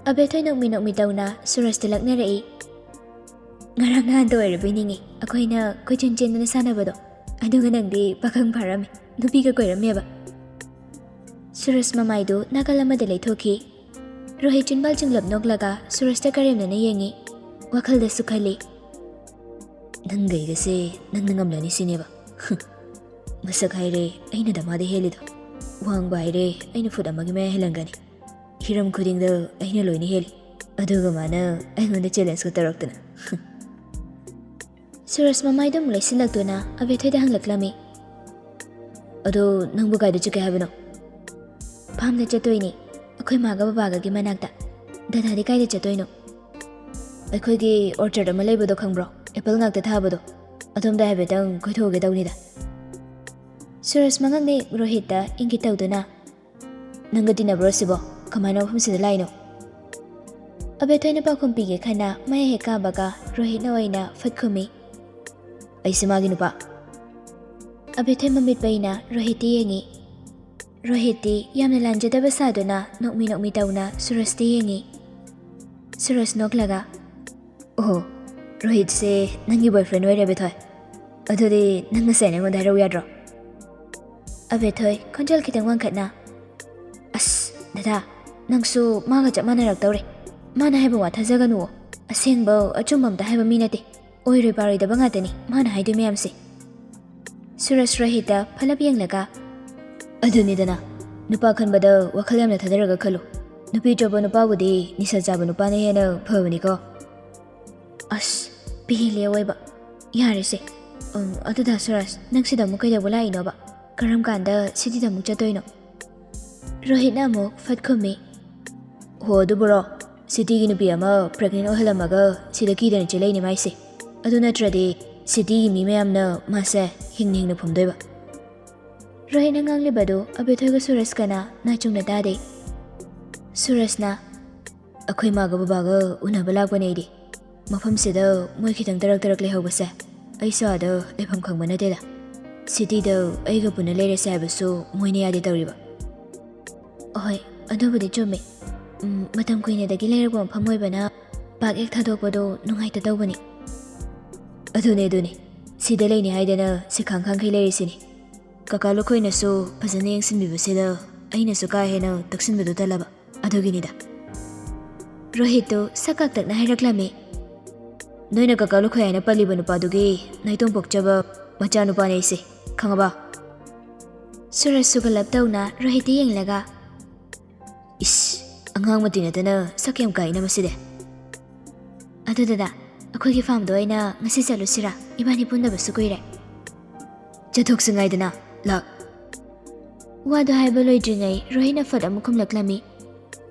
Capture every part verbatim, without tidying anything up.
ꯑꯕꯦꯊꯣꯏ ꯅꯣꯛꯃꯤ ꯅꯣꯛꯃꯤ ꯇꯧꯅ ꯁꯨꯔꯖꯇ ꯂꯛꯅꯔꯛꯏ꯫ "ꯉꯔꯥꯡ ꯅꯍꯥꯟꯇ ꯑꯣꯏꯔꯕꯣꯏ ꯅꯤꯡꯉꯤ, ꯑꯩꯈꯣꯏꯅ ꯀꯣꯏꯆꯦꯟ ꯆꯦꯟꯗꯅ ꯁꯥꯟꯅꯕꯗꯣ꯫ ꯑꯗꯨꯒ ꯅꯪꯗꯤ ꯄꯥꯈꯪ ꯐꯥꯔꯝꯃꯤ, ꯅꯨꯄꯤꯒ ꯀꯣꯏꯔꯝꯃꯦꯕ?" ꯁꯨꯔꯖ ꯃꯃꯥꯏꯗꯨ ꯅꯥꯀꯜ ꯑꯃꯗ ꯂꯩꯊꯣꯛꯈꯤ꯫ ꯔꯣꯍꯤꯠ ꯆꯤꯟꯕꯥꯜ ꯆꯤꯡꯂꯞ ꯅꯣꯛꯂꯒ ꯁꯨꯔꯖꯇ ꯀꯔꯦꯝꯅꯅ ꯌꯦꯡꯉꯤ꯫ ꯋꯥꯈꯜꯗꯁꯨ ꯈꯜꯂꯤ, "ꯅꯪꯒ ꯑꯩꯒꯁꯦ ꯅꯪꯅ ꯉꯝꯂꯅꯤ ꯁꯤꯅꯦꯕ꯫ ꯃꯁꯛ ꯍꯥꯏꯔꯦ ꯑꯩꯅ ꯗꯃꯥꯗ ꯍꯦꯜꯂꯤꯗꯣ꯫ ꯋꯥꯡꯕ ꯍꯥꯏꯔꯦ ꯑꯩꯅ ꯐꯨꯠ ꯑꯃꯒꯤ ꯃꯌꯥ ꯍꯦꯜꯂꯝꯒꯅꯤ꯫ ꯍꯤꯔꯝ ꯈꯨꯗꯤꯡꯗ ꯑꯩꯅ ꯂꯣꯏꯅ ꯍꯦꯜꯂꯤ꯫ ꯑꯗꯨꯒ ꯃꯥꯅ ꯑꯩꯉꯣꯟꯗ ꯆꯦꯂꯦꯟꯖꯀ ꯇꯧꯔꯛꯇꯅ꯫" ꯁꯨꯔꯖ ꯃꯃꯥꯏꯗꯨ ꯑꯃꯨꯛ ꯂꯩꯁꯤꯜꯂꯛꯇꯨꯅ ꯑꯕꯦꯊꯣꯏꯗ ꯍꯪꯂꯛꯂꯝꯃꯤ, "ꯑꯗꯣ ꯅꯪꯕꯨ ꯀꯥꯏꯗ ꯆꯠꯀꯦ ꯍꯥꯏꯕꯅꯣ?" "ꯐꯥꯝꯗ ꯆꯠꯇꯣꯏꯅꯦ, ꯑꯩꯈꯣꯏ ꯃꯥꯒ ꯕꯕꯥꯒꯒꯤ ꯃꯅꯥꯛꯇ꯫ ꯗꯗꯥꯗꯤ ꯀꯥꯏꯗ ꯆꯠꯇꯣꯏꯅꯣ?" "ꯑꯩꯈꯣꯏꯒꯤ ꯑꯣꯔꯆꯥꯔꯗ ꯑꯃ ꯂꯩꯕꯗꯣ ꯈꯪꯕ꯭ꯔꯣ? ꯑꯦꯄꯜ ꯉꯥꯛꯇ ꯊꯥꯕꯗꯣ꯫ ꯑꯗꯣꯝꯗ ꯍꯥꯏꯐꯦꯠꯇꯪ ꯀꯣꯏꯊꯣꯛꯎꯒꯦ ꯇꯧꯅꯤꯗ꯫" ꯁꯨꯔꯖ ꯃꯉꯛꯅ ꯔꯣꯍꯤꯠꯇ ꯏꯪꯒꯤꯠ ꯇꯧꯗꯨꯅ, "ꯅꯪꯒ ꯇꯤꯟꯅꯕ꯭ꯔꯣ ꯁꯤꯕꯣ? ꯀꯃꯥꯏꯅ ꯃꯐꯝꯁꯤꯗ ꯂꯥꯛꯏꯅꯣ?" ꯑꯕꯦꯊꯣꯏꯅ ꯄꯥꯎꯈꯨꯝ ꯄꯤꯒꯦ ꯈꯟꯅ ꯃꯌꯥ ꯍꯦꯛ ꯀꯥꯕꯒ ꯔꯣꯍꯤꯠꯅ ꯑꯣꯏꯅ ꯐꯠ ꯈꯨꯝꯃꯤ, "ꯑꯩꯁꯦ ꯃꯥꯒꯤ ꯅꯨꯄꯥ꯫" ꯑꯕꯦꯊꯣꯏ ꯃꯃꯤꯠ ꯄꯩꯅ ꯔꯣꯍꯤꯠꯇ ꯌꯦꯡꯉꯤ꯫ ꯔꯣꯍꯤꯠꯇꯤ ꯌꯥꯝꯅ ꯂꯥꯟꯖꯗꯕ ꯁꯥꯗꯨꯅ ꯅꯣꯛꯃꯤ ꯅꯣꯛꯃꯤ ꯇꯧꯅ ꯁꯨꯔꯖꯇ ꯌꯦꯡꯉꯤ꯫ ꯁꯨꯔꯖ ꯅꯣꯛꯂꯒ, "ꯑꯣꯍꯣ, ꯔꯣꯍꯤꯠꯁꯦ ꯅꯪꯒꯤ ꯕꯣꯏꯐ꯭ꯔꯦꯟ ꯑꯣꯏꯔꯦ, ꯑꯕꯦꯊꯣꯏ꯫ ꯑꯗꯨꯗꯤ ꯅꯪ ꯉꯁꯥꯏ ꯑꯩꯉꯣꯟꯗ ꯍꯥꯏꯔꯛꯎ ꯌꯥꯗ꯭ꯔꯣ?" ꯑꯕꯦꯊꯣꯏ ꯈꯣꯟꯖꯦꯜ ꯈꯤꯇꯪ ꯋꯥꯡꯈꯠꯅ, "ꯑꯁ, ꯗꯗꯥ, ꯅꯪꯁꯨ ꯃꯥꯒ ꯆꯞ ꯃꯥꯟꯅꯔꯛꯇꯧꯔꯦ꯫ ꯃꯥꯅ ꯍꯥꯏꯕ ꯋꯥ ꯊꯥꯖꯒꯅꯨꯋꯣ꯫ ꯑꯁꯦꯡꯕ ꯑꯆꯨꯝꯕ ꯑꯝꯇ ꯍꯥꯏꯕ ꯃꯤ ꯅꯠꯇꯦ꯫ ꯑꯣꯏꯔꯣꯏ ꯄꯥꯔꯣꯏꯗꯕ ꯉꯥꯛꯇꯅꯤ ꯃꯥꯅ ꯍꯥꯏꯗꯣꯏ ꯃꯌꯥꯝꯁꯦ꯫" ꯁꯨꯔꯖ ꯔꯣꯍꯤꯠꯇ ꯐꯠꯂꯞ ꯌꯦꯡꯂꯒ, "ꯑꯗꯨꯅꯤꯗꯅ, ꯅꯨꯄꯥ ꯈꯟꯕꯗ ꯋꯥꯈꯜ ꯌꯥꯝꯅ ꯊꯥꯗꯔꯒ ꯈꯜꯂꯨ꯫ ꯅꯨꯄꯤ ꯆꯣꯞꯄ ꯅꯨꯄꯥꯕꯨꯗꯤ ꯅꯤꯁꯥ ꯆꯥꯕ ꯅꯨꯄꯥꯅ ꯍꯦꯟꯅ ꯐꯕꯅꯤꯀꯣ꯫" ꯑꯁ, ꯄꯦꯜꯂꯦ ꯑꯑꯣꯏꯕ꯫ ꯌꯥꯔꯦꯁꯦ꯫ ꯎꯝ, ꯑꯗꯨꯗ ꯁꯨꯔꯖ, ꯅꯪ ꯁꯤꯗ ꯑꯃꯨꯛ ꯀꯩꯗꯧꯕ ꯂꯥꯛꯏꯅꯣꯕ? ꯀꯔꯝ ꯀꯥꯟꯗ ꯁꯤꯇꯤꯗ ꯑꯃꯨꯛ ꯆꯠꯇꯣꯏꯅꯣ? ꯔꯣꯍꯤꯠꯅ ꯑꯃꯨꯛ ꯐꯠ ꯈꯨꯝꯃꯤ, "ꯍꯣ, ꯑꯗꯨꯕꯨꯔꯣ? ꯁꯤꯇꯤꯒꯤ ꯅꯨꯄꯤ ꯑꯃ ꯄ꯭ꯔꯦꯒꯅꯦꯟ ꯑꯣꯏꯍꯜꯂꯝꯃꯒ ꯁꯤꯗ ꯀꯤꯗꯅ ꯆꯦꯜꯂꯛꯏꯅꯦ ꯃꯥꯏꯁꯦ꯫ ꯑꯗꯨ ꯅꯠꯇ꯭ꯔꯗꯤ ꯁꯤꯇꯤꯒꯤ ꯃꯤ ꯃꯌꯥꯝꯅ ꯃꯥꯁꯦ ꯍꯤꯡꯅ ꯍꯤꯡꯅ ꯐꯨꯝꯗꯣꯏꯕ꯫" ꯔꯣꯍꯤꯠꯅ ꯉꯥꯡꯂꯤꯕꯗꯨ ꯑꯕꯦꯊꯣꯏꯒ ꯁꯨꯔꯖꯀꯅ ꯅꯥꯆꯨꯡꯅ ꯇꯥꯗꯦ꯫ ꯁꯨꯔꯖꯅ, "ꯑꯩꯈꯣꯏ ꯃꯥꯒ ꯕꯕꯥꯒ ꯎꯅꯕ ꯂꯥꯛꯄꯅꯦ ꯑꯩꯗꯤ꯫ ꯃꯐꯝꯁꯤꯗ ꯃꯣꯏ ꯈꯤꯇꯪ ꯇꯔꯛ ꯇꯔꯛ ꯂꯩꯍꯧꯕꯁꯦ ꯑꯩꯁꯨ ꯑꯥꯗ ꯂꯩꯐꯝ ꯈꯪꯕ ꯅꯠꯇꯦꯗ꯫ ꯁꯤꯇꯤꯗ ꯑꯩꯒ ꯄꯨꯟꯅ ꯂꯩꯔꯁꯦ ꯍꯥꯏꯕꯁꯨ ꯃꯣꯏꯅ ꯌꯥꯗꯦ ꯇꯧꯔꯤꯕ꯫" "ꯑꯍꯣꯏ, ꯑꯗꯨꯕꯨꯗꯤ ꯆꯨꯝꯃꯤ꯫ ꯎꯝ, ꯃꯇꯝ ꯀꯨꯏꯅꯗꯒꯤ ꯂꯩꯔꯛꯄ ꯃꯐꯝ ꯑꯣꯏꯕꯅ ꯄꯥꯛ ꯍꯦꯛ ꯊꯥꯗꯣꯛꯄꯗꯣ ꯅꯨꯡꯉꯥꯏꯇꯗꯧꯕꯅꯤ꯫ ꯑꯗꯨꯅꯦ, ꯑꯗꯨꯅꯦ꯫ ꯁꯤꯗ ꯂꯩꯅꯤ ꯍꯥꯏꯗꯅ ꯁꯤꯈꯥꯡ ꯈꯥꯡꯈꯩ ꯂꯩꯔꯤꯁꯤꯅꯤ꯫ ꯀꯀꯥ ꯂꯨꯈꯣꯏꯅꯁꯨ ꯐꯖꯅ ꯌꯦꯡꯁꯤꯟꯕꯤꯕꯁꯤꯗ ꯑꯩꯅꯁꯨ ꯀꯥ ꯍꯦꯟꯅ ꯇꯛꯁꯤꯟꯕꯗꯨ ꯇꯜꯂꯕ꯫ ꯑꯗꯨꯒꯤꯅꯤꯗ꯫ ꯔꯣꯍꯤꯠꯇꯨ ꯁꯛ ꯀꯥꯛꯇꯛꯅ ꯍꯥꯏꯔꯛꯂꯝꯃꯤ꯫ "ꯅꯣꯏꯅ ꯀꯀꯥ ꯂꯨꯈꯣꯏ ꯍꯥꯏꯅ ꯄꯜꯂꯤꯕ ꯅꯨꯄꯥꯗꯨꯒꯤ ꯅꯥꯏꯇꯣꯝ ꯄꯣꯛꯆꯕ ꯃꯆꯥꯅꯨꯄꯥꯅꯦ ꯑꯩꯁꯦ, ꯈꯪꯉꯕ?" ꯁꯨꯔꯖꯁꯨ ꯒꯂꯞ ꯇꯧꯅ ꯔꯣꯍꯤꯠꯇ ꯌꯦꯡꯂꯒ, "ꯏꯁ, ꯑꯉꯥꯡ ꯃꯇꯤ ꯅꯠꯇꯅ ꯁꯛ ꯌꯥꯝ ꯀꯥꯏꯅ ꯃꯁꯤꯗꯤ꯫ ꯑꯗꯨ ꯗꯗꯥ, ꯑꯩꯈꯣꯏꯒꯤ ꯐꯥꯔꯝꯗ ꯑꯣꯏꯅ ꯉꯁꯤ ꯆꯠꯂꯨꯁꯤꯔꯥ? ꯏꯕꯥꯅꯤ ꯄꯨꯟꯗꯕꯁꯨ ꯀꯨꯏꯔꯦ꯫" "ꯆꯠꯊꯣꯛꯁꯤ ꯉꯥꯏꯗꯅ, ꯂꯥꯛ꯫" ꯋꯥꯗꯣ ꯍꯥꯏꯕ ꯂꯣꯏꯗ꯭ꯔꯤꯉꯩ ꯔꯣꯍꯤꯠꯅ ꯐꯠ ꯑꯃꯨꯛ ꯈꯨꯝꯂꯛꯂꯝꯃꯤ꯫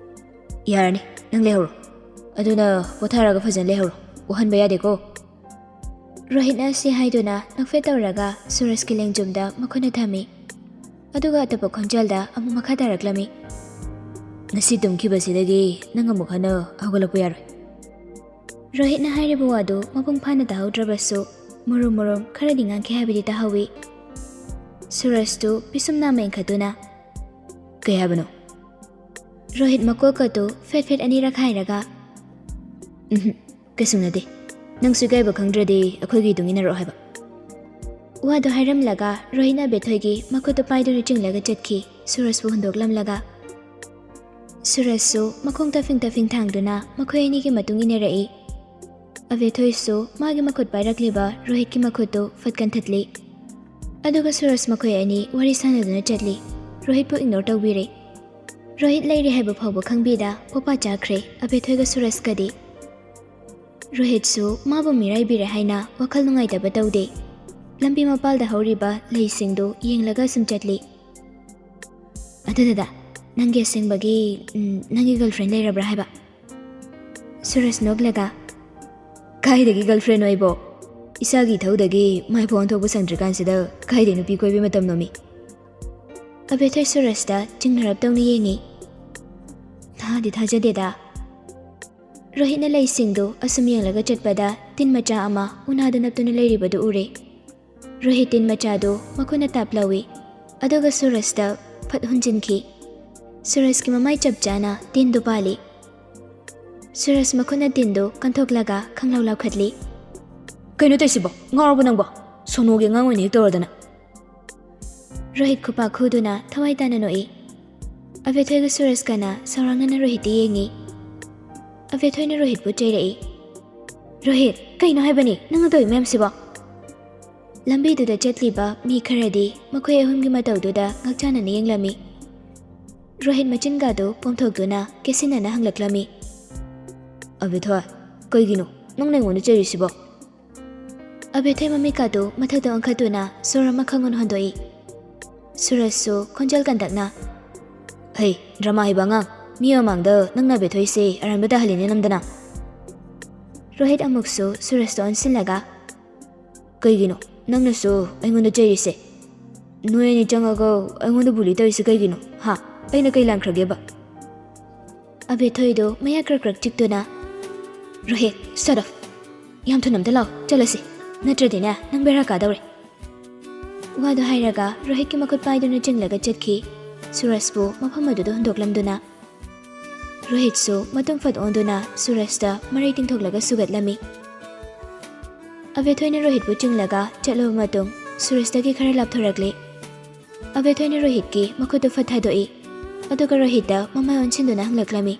"ꯌꯥꯔꯅꯤ, ꯅꯪ ꯂꯩꯍꯧꯔꯣ꯫ ꯑꯗꯨꯅ ꯄꯣꯊꯥꯔꯒ ꯐꯖꯅ ꯂꯩꯍꯧꯔꯣ꯫ ꯋꯥꯍꯟꯕ ꯌꯥꯗꯦꯀꯣ꯫" ꯔꯣꯍꯤꯠꯅ ꯁꯤ ꯍꯥꯏꯗꯨꯅ ꯅꯣꯛꯐꯦꯠ ꯇꯧꯔꯒ ꯁꯨꯔꯖꯀꯤ ꯂꯦꯡꯖꯨꯝꯗ ꯃꯈꯨꯠꯅ ꯊꯝꯃꯤ꯫ ꯑꯗꯨꯒ ꯑꯇꯣꯞꯄ ꯈꯣꯟꯖꯦꯜꯗ ꯑꯃꯨꯛ ꯃꯈꯥ ꯇꯥꯔꯛꯂꯝꯃꯤ꯫ "ꯉꯁꯤ ꯇꯨꯝꯈꯤꯕꯁꯤꯗꯒꯤ ꯅꯪ ꯑꯃꯨꯛ ꯍꯟꯅ ꯍꯧꯒꯠꯂꯛꯄ ꯌꯥꯔꯣꯏ꯫" ꯔꯣꯍꯤꯠꯅ ꯍꯥꯏꯔꯤꯕ ꯋꯥꯗꯨ ꯃꯄꯨꯡ ꯐꯥꯅ ꯇꯥꯍꯧꯗ꯭ꯔꯕꯁꯨ ꯃꯨꯔꯨꯝ ꯃꯨꯔꯨꯝ ꯈꯔꯗꯤ ꯉꯥꯡꯈꯤ ꯍꯥꯏꯕꯗꯤ ꯇꯥꯍꯧꯏ꯫ ꯁꯨꯔꯖꯇꯨ ꯄꯤꯁꯨꯝ ꯅꯥꯝꯃ ꯏꯟꯈꯠꯇꯨꯅ, "ꯀꯩ ꯍꯥꯏꯕꯅꯣ?" ꯔꯣꯍꯤꯠ ꯃꯀꯣꯛꯀꯗꯨ ꯐꯦꯠ ꯐꯦꯠ ꯑꯅꯤꯔꯛ ꯍꯥꯏꯔꯒ, "ꯎꯝꯍꯨꯝ, ꯀꯩꯁꯨ ꯅꯠꯇꯦ꯫ ꯅꯪꯁꯨ ꯏꯀꯥꯏꯕ ꯈꯪꯗ꯭ꯔꯗꯤ ꯑꯩꯈꯣꯏꯒꯤ ꯏꯇꯨꯡ ꯏꯟꯅꯔꯛꯑꯣ ꯍꯥꯏꯕ꯫" ꯋꯥꯗꯨ ꯍꯥꯏꯔꯝꯂꯒ ꯔꯣꯍꯤꯠꯅ ꯕꯦꯊꯣꯏꯒꯤ ꯃꯈꯨꯠꯇꯨ ꯄꯥꯏꯗꯨꯅ ꯆꯤꯡꯂꯒ ꯆꯠꯈꯤ, ꯁꯨꯔꯖꯄꯨ ꯍꯨꯟꯗꯣꯛꯂꯝꯂꯒ꯫ ꯁꯨꯔꯖꯁꯨ ꯃꯈꯣꯡ ꯇꯐꯤꯡ ꯇꯐꯤꯡ ꯊꯥꯡꯗꯨꯅ ꯃꯈꯣꯏ ꯑꯅꯤꯒꯤ ꯃꯇꯨꯡ ꯏꯟꯅꯔꯛꯏ꯫ ꯑꯕꯦꯊꯣꯏꯁꯨ ꯃꯥꯒꯤ ꯃꯈꯨꯠ ꯄꯥꯏꯔꯛꯂꯤꯕ ꯔꯣꯍꯤꯠꯀꯤ ꯃꯈꯨꯠꯇꯨ ꯐꯠ ꯀꯟꯊꯠꯂꯤ꯫ ꯑꯗꯨꯒ ꯁꯨꯔꯖ ꯃꯈꯣꯏ ꯑꯅꯤ ꯋꯥꯔꯤ ꯁꯥꯟꯅꯗꯨꯅ ꯆꯠꯂꯤ꯫ ꯔꯣꯍꯤꯠꯄꯨ ꯏꯒꯅꯣꯔ ꯇꯧꯕꯤꯔꯦ꯫ ꯔꯣꯍꯤꯠ ꯂꯩꯔꯤ ꯍꯥꯏꯕ ꯐꯥꯎꯕ ꯈꯪꯕꯤꯗ ꯄꯣꯄꯥ ꯆꯥꯈ꯭ꯔꯦ ꯑꯕꯦꯊꯣꯏꯒ ꯁꯨꯔꯖꯀꯗꯤ꯫ ꯔꯣꯍꯤꯠꯁꯨ ꯃꯥꯕꯨ ꯃꯤꯔꯥꯏꯕꯤꯔꯦ ꯍꯥꯏꯅ ꯋꯥꯈꯜ ꯅꯨꯡꯉꯥꯏꯇꯕ ꯇꯧꯗꯦ꯫ ꯂꯝꯕꯤ ꯃꯄꯥꯜꯗ ꯍꯧꯔꯤꯕ ꯂꯩꯁꯤꯡꯗꯨ ꯌꯦꯡꯂꯒ ꯁꯨꯝ ꯆꯠꯂꯤ꯫ "ꯑꯗꯨ ꯗꯗꯥ, ꯅꯪꯒꯤ ꯑꯁꯦꯡꯕꯒꯤ, ꯎꯝ, ꯅꯪꯒꯤ ꯒꯔꯜꯐ꯭ꯔꯦꯟ ꯂꯩꯔꯕ꯭ꯔꯥ ꯍꯥꯏꯕ?" ꯁꯨꯔꯖ ꯅꯣꯛꯂꯒ, "ꯀꯥꯏꯗꯒꯤ ꯒꯔꯜꯐ꯭ꯔꯦꯟꯅꯣ ꯑꯩꯕꯣ? ꯏꯁꯥꯒꯤ ꯏꯊꯧꯗꯒꯤ ꯃꯥꯏꯐꯥꯎ ꯑꯣꯟꯊꯣꯛꯄ ꯁꯪꯗ꯭ꯔꯤꯀꯥꯟꯁꯤꯗ ꯀꯥꯏꯗꯩ ꯅꯨꯄꯤ ꯀꯣꯏꯕꯩ ꯃꯇꯝꯅꯣꯃꯤ?" ꯑꯕꯦꯊꯣꯏ ꯁꯨꯔꯖꯇ ꯆꯤꯡꯅꯔꯞ ꯇꯧꯅ ꯌꯦꯡꯉꯤ꯫ "ꯊꯥꯗꯤ ꯊꯥꯖꯗꯦꯗ꯫" ꯔꯣꯍꯤꯠꯅ ꯂꯩꯁꯤꯡꯗꯨ ꯑꯁꯨꯝ ꯌꯦꯡꯂꯒ ꯆꯠꯄꯗ ꯇꯤꯟ ꯃꯆꯥ ꯑꯃ ꯎꯅꯥꯗ ꯅꯞꯇꯨꯅ ꯂꯩꯔꯤꯕꯗꯨ ꯎꯔꯦ꯫ ꯔꯣꯍꯤꯠ ꯇꯤꯟ ꯃꯆꯥꯗꯨ ꯃꯈꯨꯠꯅ ꯇꯥꯞ ꯂꯧꯏ, ꯑꯗꯨꯒ ꯁꯨꯔꯖꯇ ꯐꯠ ꯍꯨꯟꯖꯤꯟꯈꯤ꯫ ꯁꯨꯔꯖꯀꯤ ꯃꯃꯥꯏ ꯆꯞ ꯆꯥꯅ ꯇꯤꯟꯗꯨ ꯄꯥꯜꯂꯤ꯫ ꯁꯨꯔꯖ ꯃꯈꯨꯠꯅ ꯇꯤꯟꯗꯨ ꯀꯟꯊꯣꯛꯂꯒ ꯈꯪꯂꯥꯎ ꯂꯥꯎꯈꯠꯂꯤ꯫ "ꯀꯩꯅꯣ ꯇꯧꯏꯁꯤꯕꯣ? ꯉꯥꯎꯔꯕꯣ ꯅꯪꯕꯣ? ꯁꯣꯅꯣꯒꯤ ꯑꯉꯥꯡ ꯑꯣꯏꯅ ꯍꯦꯛ ꯇꯧꯔꯗꯅ!" ꯔꯣꯍꯤꯠ ꯈꯨꯄꯥꯛ ꯈꯨꯗꯨꯅ ꯊꯋꯥꯏ ꯇꯥꯅ ꯅꯣꯛꯏ꯫ ꯑꯕꯦꯊꯣꯏꯒ ꯁꯨꯔꯖꯀꯅ ꯁꯥꯎꯔꯥꯡꯅꯅ ꯔꯣꯍꯤꯠꯇ ꯌꯦꯡꯉꯤ꯫ ꯑꯕꯦꯊꯣꯏꯅ ꯔꯣꯍꯤꯠꯄꯨ ꯆꯩꯔꯛꯏ꯫ "ꯔꯣꯍꯤꯠ, ꯀꯩꯅꯣ ꯍꯥꯏꯕꯅꯤ ꯅꯪꯅ ꯇꯧꯔꯤ ꯃꯌꯥꯝꯁꯤꯕꯣ?" ꯂꯝꯕꯤꯗꯨꯗ ꯆꯠꯂꯤꯕ ꯃꯤ ꯈꯔꯗꯤ ꯃꯈꯣꯏ ꯑꯍꯨꯝꯒꯤ ꯃꯇꯧꯗꯨꯗ ꯉꯛꯆꯥꯟꯅꯅ ꯌꯦꯡꯂꯝꯃꯤ꯫ ꯔꯣꯍꯤꯠ ꯃꯆꯤꯟꯒꯗꯨ ꯄꯣꯝꯊꯣꯛꯇꯨꯅ ꯀꯦꯁꯤꯟꯅꯅ ꯍꯪꯂꯛꯂꯝꯃꯤ꯫ "ꯑꯕꯦꯊꯣꯏ, ꯀꯩꯒꯤꯅꯣ ꯅꯪꯅ ꯑꯩꯉꯣꯟꯗ ꯆꯩꯔꯤꯁꯤꯕꯣ?" ꯑꯕꯦꯊꯣꯏ ꯃꯃꯤꯠꯀꯥꯗꯨ ꯃꯊꯛꯇ ꯑꯣꯟꯈꯠꯇꯨꯅ ꯁꯣꯔ ꯑꯃ ꯈꯪꯍꯣꯟ ꯍꯣꯟꯗꯣꯛꯏ꯫ ꯁꯨꯔꯖꯁꯨ ꯈꯣꯟꯖꯦꯜ ꯀꯟꯇꯛꯅ, "ꯍꯩ, ꯗ꯭ꯔꯃꯥ ꯍꯩꯕ ꯑꯉꯥꯡ, ꯃꯤ ꯃꯃꯥꯡꯗ ꯅꯪꯅ ꯑꯕꯦꯊꯣꯏꯁꯦ ꯑꯔꯥꯟꯕ ꯇꯥꯍꯜꯂꯤꯅꯦ ꯅꯝꯗꯅ!" ꯔꯣꯍꯤꯠ ꯑꯃꯨꯛꯁꯨ ꯁꯨꯔꯖꯇ ꯑꯣꯟꯁꯤꯜꯂꯒ, "ꯀꯩꯒꯤꯅꯣ ꯅꯪꯅꯁꯨ ꯑꯩꯉꯣꯟꯗ ꯆꯩꯔꯤꯁꯦ? ꯅꯣꯏ ꯑꯅꯤ ꯆꯪꯉꯒ ꯑꯩꯉꯣꯟꯗ ꯕꯨꯂꯤ ꯇꯧꯔꯤꯁꯦ ꯀꯩꯒꯤꯅꯣ? ꯍꯥ? ꯑꯩꯅ ꯀꯩ ꯂꯥꯟꯈ꯭ꯔꯒꯦꯕ?" ꯑꯕꯦꯊꯣꯏꯗꯨ ꯃꯌꯥ ꯀ꯭ꯔꯛ ꯀ꯭ꯔꯛ ꯆꯤꯛꯇꯨꯅ, "ꯔꯣꯍꯤꯠ, shut up! ꯌꯥꯝ ꯊꯨꯅ ꯑꯝꯇ ꯂꯥꯛꯑꯣ, ꯆꯠꯂꯁꯤ, ꯅꯠꯇ꯭ꯔꯗꯤꯅꯦ ꯅꯪ ꯕꯦꯔꯥ ꯀꯥꯗꯧꯔꯦ!" ꯋꯥꯗꯨ ꯍꯥꯏꯔꯒ ꯔꯣꯍꯤꯠꯀꯤ ꯃꯈꯨꯠ ꯄꯥꯏꯗꯨꯅ ꯆꯤꯡꯂꯒ ꯆꯠꯈꯤ꯫ ꯁꯨꯔꯖꯄꯨ ꯃꯐꯝ ꯑꯗꯨꯗ ꯍꯨꯟꯗꯣꯛꯂꯝꯗꯨꯅ꯫ ꯔꯣꯍꯤꯠꯁꯨ ꯃꯇꯨꯝ ꯐꯠ ꯑꯣꯟꯗꯨꯅ ꯁꯨꯔꯖꯇ ꯃꯔꯩ ꯇꯤꯡꯊꯣꯛꯂꯒ ꯁꯨꯒꯠꯂꯝꯃꯤ꯫ ꯑꯕꯦꯊꯣꯏꯅ ꯔꯣꯍꯤꯠꯄꯨ ꯆꯤꯡꯂꯒ ꯆꯠꯂꯕ ꯃꯇꯨꯡ ꯁꯨꯔꯖꯇꯒꯤ ꯈꯔ ꯂꯥꯞꯊꯣꯔꯛꯂꯦ꯫ ꯑꯕꯦꯊꯣꯏꯅ ꯔꯣꯍꯤꯠꯀꯤ ꯃꯈꯨꯠꯇꯨ ꯐꯠ ꯊꯥꯗꯣꯛꯏ꯫ ꯑꯗꯨꯒ ꯔꯣꯍꯤꯠꯇ ꯃꯃꯥꯏ ꯑꯣꯟꯁꯤꯟꯗꯨꯅ ꯍꯪꯂꯛꯂꯝꯃꯤ꯫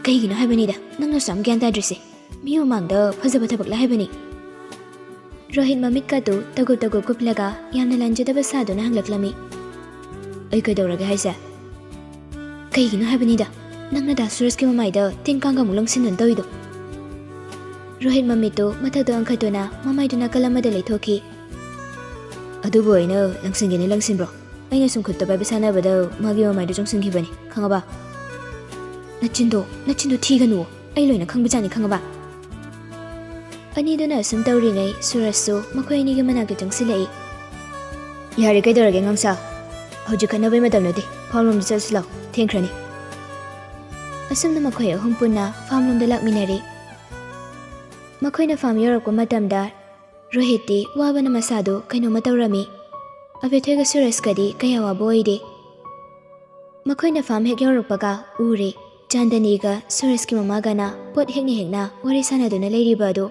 "ꯀꯩꯒꯤꯅꯣ ꯍꯥꯏꯕꯅꯤꯗ ꯅꯪꯅꯁꯨ ꯌꯥꯝ ꯒ꯭ꯌꯥꯟ ꯇꯥꯗ꯭ꯔꯤꯁꯦ? ꯃꯤ ꯃꯃꯥꯡꯗ ꯐꯖꯕ ꯊꯕꯛꯂ ꯍꯥꯏꯕꯅꯤ?" ꯔꯣꯍꯤꯠ ꯃꯃꯤꯠꯀꯗꯨ ꯇꯒꯨꯞ ꯇꯒꯨꯞ ꯀꯨꯞꯂꯒ ꯌꯥꯝꯅ ꯂꯥꯟꯖꯗꯕ ꯁꯥꯗꯨꯅ ꯍꯪꯂꯛꯂꯝꯃꯤ꯫ "ꯑꯩ ꯀꯩꯗꯧꯔꯒꯦ ꯍꯥꯏꯁꯦ? ꯀꯩꯒꯤꯅꯣ ꯍꯥꯏꯕꯅꯤꯗ ꯅꯪꯅ ꯗꯥ ꯁꯨꯔꯖꯀꯤ ꯃꯃꯥꯏꯗ ꯇꯤꯟ ꯀꯥꯡꯒ ꯑꯃꯨꯛ ꯂꯪꯁꯤꯟꯗꯨꯅ ꯇꯧꯔꯤꯗꯣ?" ꯔꯣꯍꯤꯠ ꯃꯃꯤꯠꯇꯨ ꯃꯊꯛꯇ ꯑꯣꯟꯈꯠꯇꯨꯅ ꯃꯃꯥꯏꯗꯨ ꯅꯥꯀꯜ ꯑꯃꯗ ꯂꯩꯊꯣꯛꯈꯤ꯫ "ꯑꯗꯨꯕꯨ ꯑꯩꯅ ꯂꯪꯁꯤꯟꯒꯦꯅ ꯂꯪꯁꯤꯟꯕ꯭ꯔꯣ? ꯑꯩꯅ ꯁꯨꯝ ꯈꯨꯠꯇ ꯄꯥꯏꯕ ꯁꯥꯟꯅꯕꯗ ꯃꯥꯒꯤ ꯃꯃꯥꯏꯗ ꯆꯣꯡꯁꯤꯟꯈꯤꯕꯅꯤ, ꯈꯪꯉꯕ?" "ꯅꯆꯤꯟꯗꯣ, ꯅꯆꯤꯟꯗꯣ ꯊꯤꯒꯅꯨ, ꯑꯩ ꯂꯣꯏꯅ ꯈꯪꯕꯖꯥꯠꯅꯤ, ꯈꯪꯉꯕ?" ꯑꯅꯤꯗꯨꯅ ꯑꯁꯨꯝ ꯇꯧꯔꯤꯉꯩ ꯁꯨꯔꯖꯁꯨ ꯃꯈꯣꯏ ꯑꯅꯤꯒꯤ ꯃꯅꯥꯛꯇ ꯆꯪꯁꯤꯜꯂꯛꯏ꯫ "ꯌꯥꯔꯦ, ꯀꯩꯗꯧꯔꯒꯦ ꯑꯉꯥꯡꯁꯥ? ꯍꯧꯖꯤꯛ ꯈꯠꯅꯕꯩ ꯃꯇꯝ ꯅꯠꯇꯦ, ꯐꯥꯝꯂꯣꯝꯗ ꯆꯠꯂꯁꯤ ꯂꯥꯎ, ꯊꯦꯡꯈ꯭ꯔꯅꯤ꯫" ꯑꯁꯨꯝꯅ ꯃꯈꯣꯏ ꯑꯍꯨꯝ ꯄꯨꯟꯅ ꯐꯥꯝꯂꯣꯝꯗ ꯂꯥꯛꯃꯤꯟꯅꯔꯦ꯫ ꯃꯈꯣꯏꯅ ꯐꯥꯝ ꯌꯧꯔꯛꯄ ꯃꯇꯝꯗ ꯔꯣꯍꯤꯠꯇꯤ ꯋꯥꯕꯅ ꯃꯁꯥꯗꯨ ꯀꯩꯅꯣꯝꯃ ꯇꯧꯔꯝꯃꯤ꯫ ꯑꯕꯦꯊꯣꯏꯒ ꯁꯨꯔꯖꯀꯗꯤ ꯀꯌꯥ ꯋꯥꯕ ꯑꯣꯏꯗꯦ꯫ ꯃꯈꯣꯏꯅ ꯐꯥꯝ ꯍꯦꯛ ꯌꯧꯔꯛꯄꯒ ꯎꯔꯦ, ꯆꯥꯟꯗꯅꯤꯒ ꯁꯨꯔꯖꯀꯤ ꯃꯃꯥꯒꯅ ꯄꯣꯠ ꯍꯦꯛꯅ ꯍꯦꯛꯅ ꯋꯥꯔꯤ ꯁꯥꯟꯅꯗꯨꯅ ꯂꯩꯔꯤꯕ ꯑꯗꯨ꯫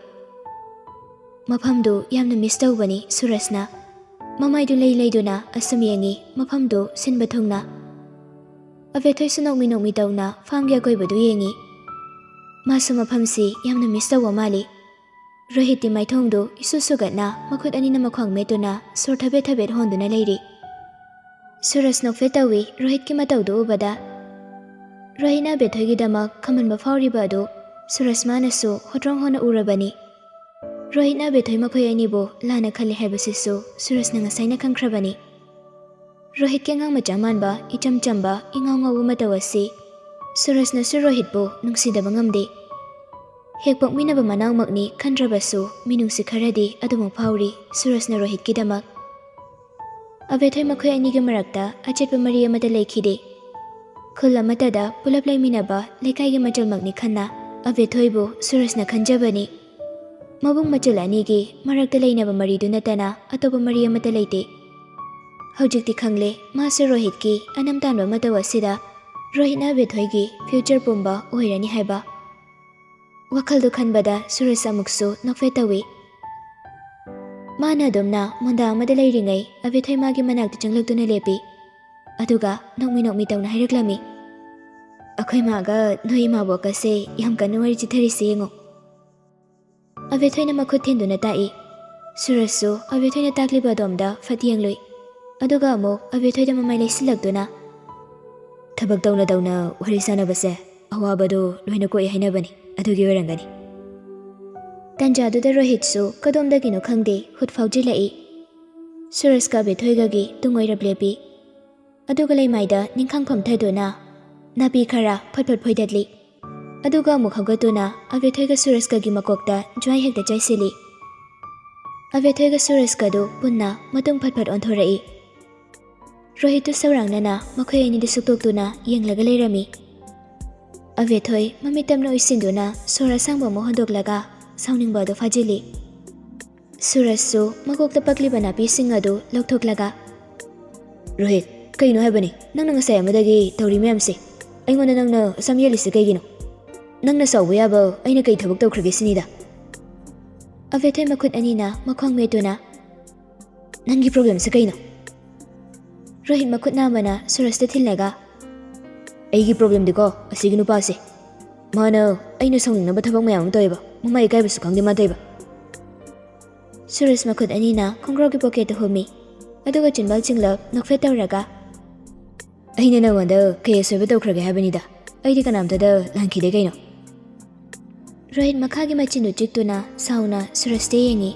ꯃꯐꯝꯗꯨ ꯌꯥꯝꯅ ꯃꯤꯁ ꯇꯧꯕꯅꯤ ꯁꯨꯔꯖꯅ꯫ ꯃꯃꯥꯏꯗꯨ ꯂꯩ ꯂꯩꯗꯨꯅ ꯑꯁꯨꯝ ꯌꯦꯡꯉꯤ, ꯃꯐꯝꯗꯨ ꯁꯤꯟꯕ ꯊꯨꯡꯅ꯫ ꯑꯕꯦꯊꯣꯏꯁꯨ ꯅꯣꯛꯃꯤ ꯅꯣꯛꯃꯤ ꯇꯧꯅ ꯐꯥꯝꯒꯤ ꯑꯀꯣꯏꯕꯗꯨ ꯌꯦꯡꯉꯤ꯫ ꯃꯥꯁꯨ ꯃꯐꯝꯁꯤ ꯌꯥꯝꯅ ꯃꯤꯁ ꯇꯧꯕ ꯃꯥꯜꯂꯤ꯫ ꯔꯣꯍꯤꯠꯇꯤ ꯃꯥꯏꯊꯣꯡꯗꯨ ꯏꯁꯨ ꯁꯨꯒꯠꯅ ꯃꯈꯨꯠ ꯑꯅꯤꯅ ꯃꯈ꯭ꯋꯥꯡ ꯃꯦꯠꯇꯨꯅ ꯁꯣꯔ ꯊꯕꯦꯠ ꯊꯕꯦꯠ ꯍꯣꯟꯗꯨꯅ ꯂꯩꯔꯤ꯫ ꯁꯨꯔꯖ ꯅꯣꯛꯐꯦꯠ ꯇꯧꯏ ꯔꯣꯍꯤꯠꯀꯤ ꯃꯇꯧꯗꯨ ꯎꯕꯗ꯫ ꯔꯣꯍꯤꯠꯅ ꯑꯕꯦꯊꯣꯏꯒꯤꯗꯃꯛ ꯈꯝꯍꯟꯕ ꯐꯥꯎꯔꯤꯕ ꯑꯗꯨ ꯁꯨꯔꯖ ꯃꯥꯅꯁꯨ ꯍꯣꯇ꯭ꯔꯣꯡ ꯍꯣꯟꯅ ꯎꯔꯕꯅꯤ꯫ ꯔꯣꯍꯤꯠꯅ ꯑꯕꯦꯊꯣꯏ ꯃꯈꯣꯏ ꯑꯅꯤꯕꯨ ꯂꯥꯟꯅ ꯈꯜꯂꯤ ꯍꯥꯏꯕꯁꯤꯁꯨ ꯁꯨꯔꯖꯅ ꯉꯁꯥꯏꯅ ꯈꯪꯈ꯭ꯔꯕꯅꯤ꯫ ꯔꯣꯍꯤꯠꯀꯤ ꯑꯉꯥꯡ ꯃꯆꯥ ꯃꯥꯟꯕ, ꯏꯆꯝ ꯆꯝꯕ, ꯏꯉꯥꯎ ꯉꯥꯎꯕ ꯃꯇꯧ ꯑꯁꯤ ꯁꯨꯔꯖꯅꯁꯨ ꯔꯣꯍꯤꯠꯄꯨ ꯅꯨꯡꯁꯤꯗꯕ ꯉꯝꯗꯦ꯫ ꯍꯦꯛ ꯄꯣꯛꯃꯤꯟꯅꯕ ꯃꯅꯥꯎꯃꯛꯅꯤ ꯈꯟꯗ꯭ꯔꯕꯁꯨ ꯃꯤꯅꯨꯡꯁꯤ ꯈꯔꯗꯤ ꯑꯗꯨꯃꯛ ꯐꯥꯎꯔꯤ ꯁꯨꯔꯖꯅ ꯔꯣꯍꯤꯠꯀꯤꯗꯃꯛ꯫ ꯑꯕꯦꯊꯣꯏ ꯃꯈꯣꯏ ꯑꯅꯤꯒꯤ ꯃꯔꯛꯇ ꯑꯆꯦꯠꯄ ꯃꯔꯤ ꯑꯃꯠꯇ ꯂꯩꯈꯤꯗꯦ꯫ ꯈꯨꯜ ꯑꯃꯠꯇꯗ ꯄꯨꯂꯞ ꯂꯩꯃꯤꯟꯅꯕ ꯂꯩꯀꯥꯏꯒꯤ ꯃꯆꯜꯃꯛꯅꯤ ꯈꯟꯅ ꯑꯕꯦꯊꯣꯏꯕꯨ ꯁꯨꯔꯖꯅ ꯈꯟꯖꯕꯅꯤ꯫ ꯃꯕꯨꯡ ꯃꯆꯜ ꯑꯅꯤꯒꯤ ꯃꯔꯛꯇ ꯂꯩꯅꯕ ꯃꯔꯤꯗꯨ ꯅꯠꯇꯅ ꯑꯇꯣꯞꯄ ꯃꯔꯤ ꯑꯃꯠꯇ ꯂꯩꯇꯦ꯫ ꯍꯧꯖꯤꯛꯇꯤ ꯈꯪꯂꯦ, ꯃꯥꯁꯨ ꯔꯣꯍꯤꯠꯀꯤ ꯑꯅꯝ ꯇꯥꯟꯕ ꯃꯇꯧ ꯑꯁꯤꯗ ꯔꯣꯍꯤꯠꯅ ꯑꯕꯦꯊꯣꯏꯒꯤ ꯐ꯭ꯌꯨꯆꯔ ꯄꯨꯝꯕ ꯑꯣꯏꯔꯅꯤ ꯍꯥꯏꯕ꯫ ꯋꯥꯈꯜꯗꯨ ꯈꯟꯕꯗ ꯁꯨꯔꯖ ꯑꯃꯨꯛꯁꯨ ꯅꯣꯛꯐꯦꯠ ꯇꯧꯏ꯫ ꯃꯥꯅ ꯑꯗꯨꯝꯅ ꯃꯨꯟꯗꯥ ꯑꯃꯗ ꯂꯩꯔꯤꯉꯩ ꯑꯕꯦꯊꯣꯏ ꯃꯥꯒꯤ ꯃꯅꯥꯛꯇ ꯆꯪꯂꯛꯇꯨꯅ ꯂꯦꯞꯄꯤ꯫ ꯑꯗꯨꯒ ꯅꯣꯛꯃꯤ ꯅꯣꯛꯃꯤ ꯇꯧꯅ ꯍꯥꯏꯔꯛꯂꯝꯃꯤ, "ꯑꯩꯈꯣꯏ ꯃꯥꯒ ꯅꯣꯏ ꯏꯃꯥꯕꯣꯛꯀꯁꯦ ꯌꯥꯝ ꯀꯟꯅ ꯋꯥꯔꯤ ꯆꯤꯊꯔꯤꯁꯦ ꯌꯦꯡꯉꯣ꯫" ꯑꯕꯦꯊꯣꯏꯅ ꯃꯈꯨꯠ ꯊꯤꯟꯗꯨꯅ ꯇꯥꯛꯏ꯫ ꯁꯨꯔꯖꯁꯨ ꯑꯕꯦꯊꯣꯏꯅ ꯇꯥꯛꯂꯤꯕ ꯑꯗꯣꯝꯗ ꯐꯠ ꯌꯦꯡꯂꯨꯏ꯫ ꯑꯗꯨꯒ ꯑꯃꯨꯛ ꯑꯕꯦꯊꯣꯏꯗ ꯃꯃꯥꯏ ꯂꯩꯁꯤꯜꯂꯛꯇꯨꯅ, "ꯊꯕꯛ ꯇꯧꯅ ꯇꯧꯅ ꯋꯥꯔꯤ ꯁꯥꯟꯅꯕꯁꯦ ꯑꯋꯥꯕꯗꯨ ꯂꯣꯏꯅ ꯀꯣꯛꯏ ꯍꯥꯏꯅꯕꯅꯤ, ꯑꯗꯨꯒꯤ ꯑꯣꯏꯔꯝꯒꯅꯤ꯫" ꯇꯟꯖꯥꯗꯨꯗ ꯔꯣꯍꯤꯠꯁꯨ ꯀꯗꯣꯝꯗꯒꯤꯅꯣ ꯈꯪꯗꯦ ꯍꯨꯠ ꯐꯥꯎꯖꯤꯜꯂꯛꯏ꯫ ꯁꯨꯔꯖꯀ ꯑꯕꯦꯊꯣꯏꯒꯒꯤ ꯇꯨꯡ ꯑꯣꯏꯔꯞ ꯂꯦꯞꯄꯤ꯫ ꯑꯗꯨꯒ ꯂꯩꯃꯥꯏꯗ ꯅꯤꯡꯈꯥꯡ ꯐꯝꯊꯗꯨꯅ ꯅꯥꯄꯤ ꯈꯔ ꯐꯠ ꯐꯠ ꯐꯣꯏꯗꯠꯂꯤ꯫ ꯑꯗꯨꯒ ꯑꯃꯨꯛ ꯍꯧꯒꯠꯇꯨꯅ ꯑꯕꯦꯊꯣꯏꯒ ꯁꯨꯔꯖꯀꯒꯤ ꯃꯀꯣꯛꯇ ꯖ꯭ꯋꯥꯏ ꯍꯦꯛꯇ ꯆꯥꯏꯁꯤꯜꯂꯤ꯫ ꯑꯕꯦꯊꯣꯏꯒ ꯁꯨꯔꯖꯀꯗꯨ ꯄꯨꯟꯅ ꯃꯇꯨꯡ ꯐꯠ ꯐꯠ ꯑꯣꯟꯊꯣꯔꯛꯏ꯫ ꯔꯣꯍꯤꯠꯇꯨ ꯁꯧꯔꯥꯡꯅꯅ ꯃꯈꯣꯏ ꯑꯅꯤꯗ ꯁꯨꯛꯇꯣꯛꯇꯨꯅ ꯌꯦꯡꯂꯒ ꯂꯩꯔꯝꯃꯤ꯫ ꯑꯕꯦꯊꯣꯏ ꯃꯃꯤꯠ ꯇꯞꯅ ꯎꯏꯁꯤꯟꯗꯨꯅ ꯁꯣꯔ ꯑꯁꯥꯡꯕ ꯑꯃ ꯍꯣꯟꯗꯣꯛꯂꯒ ꯁꯥꯎꯅꯤꯡꯕ ꯑꯗꯨ ꯐꯥꯖꯤꯜꯂꯤ꯫ ꯁꯨꯔꯖꯁꯨ ꯃꯀꯣꯛꯇ ꯄꯛꯂꯤꯕ ꯅꯥꯄꯤꯁꯤꯡ ꯑꯗꯨ ꯂꯧꯊꯣꯛꯂꯒ, "ꯔꯣꯍꯤꯠ, ꯀꯩꯅꯣ ꯍꯥꯏꯕꯅꯤ, ꯅꯪꯅ ꯉꯁꯥꯏ ꯑꯃꯗꯒꯤ ꯇꯧꯔꯤ ꯃꯌꯥꯝꯁꯦ? ꯑꯩꯉꯣꯟꯗ ꯅꯪꯅ ꯑꯁꯝ ꯌꯦꯜꯂꯤꯁꯦ ꯀꯩꯒꯤꯅꯣ? ꯅꯪꯅ ꯁꯥꯎꯕ ꯌꯥꯕ ꯑꯩꯅ ꯀꯩ ꯊꯕꯛ ꯇꯧꯈ꯭ꯔꯒꯦ ꯁꯤꯅꯤꯗ꯫ ꯑꯕꯦꯊꯣꯏ ꯃꯈꯨꯠ ꯑꯅꯤꯅ ꯃꯈꯣꯡ ꯃꯦꯠꯇꯨꯅ, "ꯅꯪꯒꯤ problemꯁꯦ ꯀꯩꯅꯣ?" ꯔꯣꯍꯤꯠ ꯃꯈꯨꯠ ꯅꯥꯝꯃꯅ ꯁꯨꯔꯖꯇ ꯊꯤꯜꯂꯒ, "ꯑꯩꯒꯤ problemꯗꯤꯀꯣ, ꯑꯁꯤꯒꯤ ꯅꯨꯄꯥꯁꯦ, ꯃꯥꯅ ꯑꯩꯅ ꯁꯥꯎꯅꯤꯡꯅꯕ ꯊꯕꯛ ꯃꯌꯥꯝ ꯑꯃ ꯇꯧꯋꯦꯕ, ꯃꯃꯥ ꯏꯀꯥꯏꯕꯁꯨ ꯈꯪꯗꯦ ꯃꯥ ꯇꯧꯋꯦꯕ꯫" ꯁꯨꯔꯖ ꯃꯈꯨꯠ ꯑꯅꯤꯅ ꯈꯣꯡꯒ꯭ꯔꯥꯎꯒꯤ pocketꯇ ꯍꯨꯝꯃꯤ, ꯑꯗꯨꯒ ꯆꯤꯟꯕꯥꯜ ꯆꯤꯡꯂꯞ ꯅꯣꯛꯐꯦꯠ ꯇꯧꯔꯒ, "ꯑꯩꯅ ꯅꯉꯣꯟꯗ ꯀꯩ ꯑꯁꯣꯏꯕ ꯇꯧꯈ꯭ꯔꯒꯦ ꯍꯥꯏꯕꯅꯤꯗ? ꯑꯩꯗꯤ ꯀꯅꯥꯝꯇꯗ ꯂꯥꯟꯈꯤꯗꯦ ꯀꯩꯅꯣ?" ꯔꯣꯍꯤꯠ ꯃꯈꯥꯒꯤ ꯃꯆꯤꯟꯗꯨ ꯆꯤꯛꯇꯨꯅ ꯁꯥꯎꯅ ꯁꯨꯔꯖꯇ ꯌꯦꯡꯉꯤ꯫